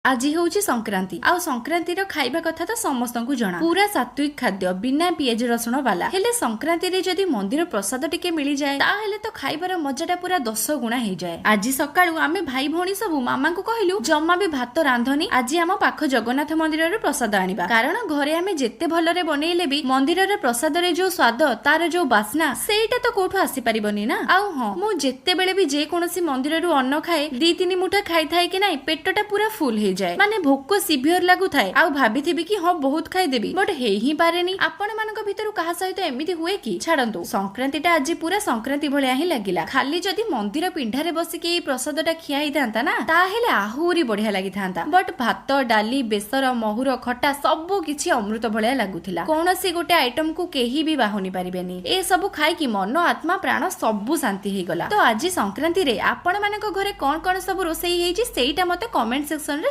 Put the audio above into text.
ଆଜି ହେଉଛି ସଂକ୍ରାନ୍ତି। ଆଉ ସଂକ୍ରାନ୍ତିର ଖାଇବା କଥା ତ ସମସ୍ତଙ୍କୁ ଜଣା, ପୁରା ସାତ୍ୱିକ ଖାଦ୍ୟ, ବିନା ପିଆଜ ରସୁଣ ବାଲା। ହେଲେ ସଂକ୍ରାନ୍ତିରେ ଯଦି ମନ୍ଦିର ପ୍ରସାଦ ଟିକେ ମିଳିଯାଏ, ତାହେଲେ ତ ଖାଇବାର ମଜାଟା ପୁରା 10 ଗୁଣା ହେଇଯାଏ। ଆଜି ସକାଳୁ ଆମେ ଭାଇ ଭଉଣୀ ସବୁ ମାମାଙ୍କୁ କହିଲୁ, ଜମା ବି ଭାତ ରାନ୍ଧନି, ଆଜି ଆମ ପାଖ ଜଗନ୍ନାଥ ମନ୍ଦିରରୁ ପ୍ରସାଦ ଆଣିବା। କାରଣ ଘରେ ଆମେ ଯେତେ ଭଲରେ ବନେଇଲେ ବି ମନ୍ଦିରର ପ୍ରସାଦରେ ଯୋଉ ସ୍ୱାଦ, ତାର ଯୋଉ ବାସ୍ନା, ସେଇଟା ତ କୋଉଠୁ ଆସିପାରିବନି ନା। ଆଉ ହଁ, ମୁଁ ଯେତେବେଳେ ବି ଯେକୌଣସି ମନ୍ଦିରରୁ ଅନ୍ନ ଖାଏ, 2 3 ମୁଠା ଖାଇଥାଏ କି ନାଇଁ, ପେଟଟା ପୁରା ଫୁଲ ହେଇଯାଏ। ମାନେ ଭୋକ ସିଭିୟର ଲାଗୁଥାଏ ଆଉ ଭାବିଥିବି କି ହଁ, ବହୁତ ଖାଇଦେବି, ବଟ୍ ହେଇ ହିଁ ପାରେନି। ଆପଣ ମାନଙ୍କ ଭିତରୁ କାହା ସହିତ ଏମିତି ହୁଏ କି? ଛାଡନ୍ତୁ, ସଂକ୍ରାନ୍ତିଟା ଆଜି ପୁରା ସଂକ୍ରାନ୍ତି ଭଳିଆ ହିଁ ଲାଗିଲା। ଖାଲି ଯଦି ମନ୍ଦିର ପିଣ୍ଢାରେ ବସିକି ଏଇ ପ୍ରସାଦଟା ଖିଆ ହେଇଥାନ୍ତା ନା, ତାହେଲେ ଆହୁରି ବଢିଆ ଲାଗିଥାନ୍ତା। ବଟ୍ ଭାତ, ଡାଲି, ବେସର, ମହୁର ଖଟା ସବୁ କିଛି ଅମୃତ ଭଳିଆ ଲାଗୁଥିଲା। କୌଣସି ଗୋଟେ ଆଇଟମକୁ କେହି ବି ବାହୁନି ପାରିବେନି। ଏ ସବୁ ଖାଇକି ମନ, ଆତ୍ମା, ପ୍ରାଣ ସବୁ ଶାନ୍ତି ହେଇଗଲା। ତ ଆଜି ସଂକ୍ରାନ୍ତିରେ ଆପଣ ମାନଙ୍କ ଘରେ କଣ କଣ ସବୁ ରୋଷେଇ ହେଇଛି, ସେଇଟା ମତେ କମେଣ୍ଟ ସେକ୍ସନରେ